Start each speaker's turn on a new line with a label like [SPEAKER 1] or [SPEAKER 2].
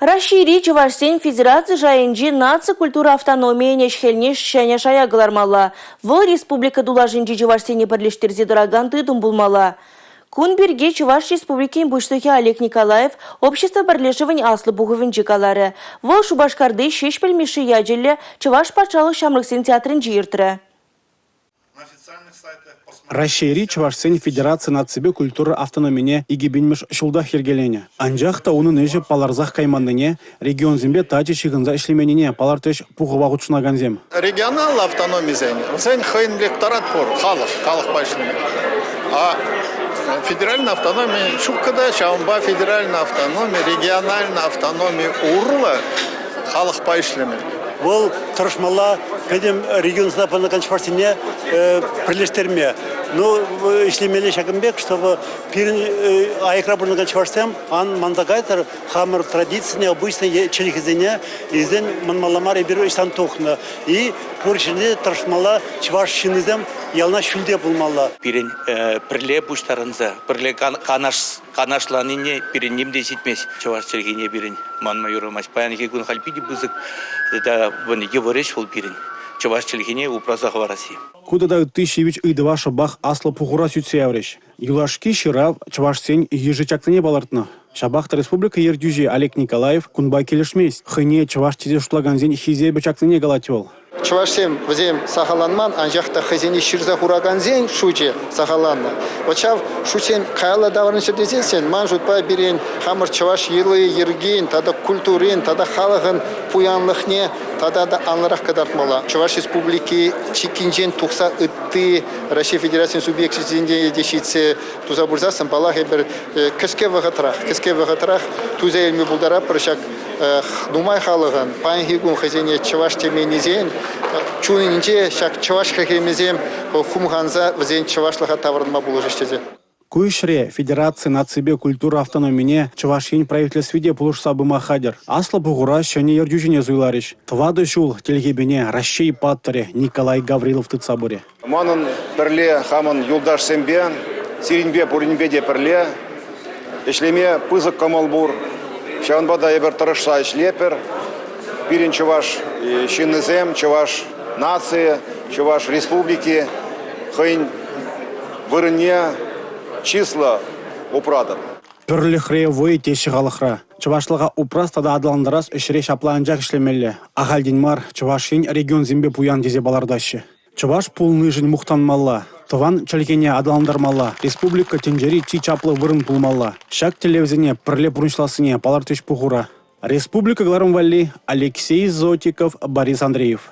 [SPEAKER 1] Раҫҫейри чӑвашсен федераци шайӗнчи наци культура автономийӗн ӗҫ-хӗлне ҫӗнӗ шая кӑлармалла. Вӑл республика тулашӗнчи чӑвашсене пӗрлештерсе тӑракан тытӑм пулмалла. Кун пирки Чӑваш Республикин Пуҫлӑхӗ Олег Николаев общество пӗрлешӗвӗн аслӑ пухӑвӗнче каларӗ. Вӑл Шупашкарти Ҫеҫпӗл Мишши ячӗллӗ Чӑваш патшалӑх ҫамрӑксен театрӗнче иртрӗ.
[SPEAKER 2] Раҫҫейри чӑвашсен федераци наципе культура автономине 2000-мӗш ҫултах йӗркеленӗ. Анчах та унӑн ӗҫӗ палӑрсах кайманнине, регионсемпе тачӑ ҫыхӑнса ӗҫлеменнине палӑртрӗҫ пухӑва хутшӑнакансем.
[SPEAKER 3] Регионаллӑ автономисен вӗсен хӑйӗн лекторат пур, халӑх, халӑхпа ӗҫлеме. А федеральная автономи ҫуккӑ та, ҫавӑнпа федеральная автономи региональная автономи урлӑ халӑхпа ӗҫлеме.
[SPEAKER 4] Вӑл тӑрӑшмалла пӗтӗм регионсена пурӑнакан чӑвашсене пӗрлештерме. Ну, ӗҫлемелле ҫакӑн пек, чтобы пирӗн аякра пурӑнакан чӑвашсем ан манса кайтӑр хамӑр традицине, обычный чӗлхесене илсен манмалла мар эпир ӑҫтан тухнӑ. И пур ҫӗрте тӑрӑшмалла чӑваш ҫыннисем яланах ҫӳлте пулмалла.
[SPEAKER 5] Пирӗн пӗрле пуҫтарӑнса, пӗрле канашланине пирӗн ним те ҫитмест. Чӑваш чӗлхине пирӗн манма юрамасть. Паянхи кун халь питӗ пысӑк тата йывӑр ӗҫ вӑл пирӗн, чӑваш чӗлхине упраса хӑварасси.
[SPEAKER 2] Ку тата ытти ҫивӗч ыйтӑва шӑпах аслӑ пухура сӳтсе яврӗҫ. Юлашки ҫырав чӑвашсен йышӗ чакнине палӑртнӑ. Ҫапах та республика ертӳҫи Олег Николаев кунпа килӗшмест. Хӑйне чӑваш тесе шутлакансен хисепӗ чакнине калать вӑл.
[SPEAKER 3] Чӑвашсем вӗсем сахалланман, анчах та хӑйсене ҫырса хуракансен шучӗ сахалланнӑ. Вот ҫав шутсем каялла таврӑнччӑр тесессӗн, ман шутпа, пирӗн хамӑр чӑваш йӑли-йӗркин тата культурин тата халӑхӑн пуянлӑхне тата та анлӑрах кӑтартмалла. Чӑваш Республики чиккинчен тухса ытти Раҫҫей Федерацийӗн субъекчӗсене те ҫитсе туса пырсассӑн, паллах, эпир кӗске вӑхӑтрах, кӗске вӑхӑтрах туса илме пултаратпӑр ҫак нумай халӑхӑн паянхи кун хӑйсене чӑваш теменнисен чунӗнче ҫак чӑваш хӗлхемӗсем хумханса вӗсен чӑвашлӑха таврӑнма пулӑшӗҫ тесе.
[SPEAKER 2] Ку ӗҫре федераци наципе культура автономине Чӑваш Ен Правительстви те пулӑшса пыма хатӗр. Аслӑ пухура ҫӗнӗ ертӳҫӗне суйларӗҫ. Тӑватӑ ҫул тилхепене Раҫҫей паттӑрӗ Николай Гаврилов тытса пырӗ.
[SPEAKER 6] Манӑн пӗрле хамӑн юлташсемпе, сирӗнпе пуринпе те пӗрле ӗҫлеме пысӑк кӑмӑл пур. Ҫавӑнпа та эпир тӑрӑшса ӗҫлетпӗр. Пирӗн чӑваш ҫыннисем, чӑваш нацийӗ, Чӑваш Республики хӑйӗн вырӑнне чыслӑ упратӑр.
[SPEAKER 2] Пӗрлӗхре вӑй теҫҫӗ халӑхра. Чӑвашлӑха упрас тата аталантарас ӗҫре ҫапла анчах ӗҫлемелле. Ахальтен мар Чӑваш Ен регионсемпе пуян тесе палӑртаҫҫӗ. Чӑваш пулнишӗн мухтанмалла, тӑван чӗлхене аталантармалла, республика тӗнчери чи чаплӑ вырӑн пулмалла. Ҫак тӗллевсене пӗрле пурнӑҫлассине палӑртрӗҫ пухура. Республика кӑларӑм валли Алексей Зотиков, Борис Андреев.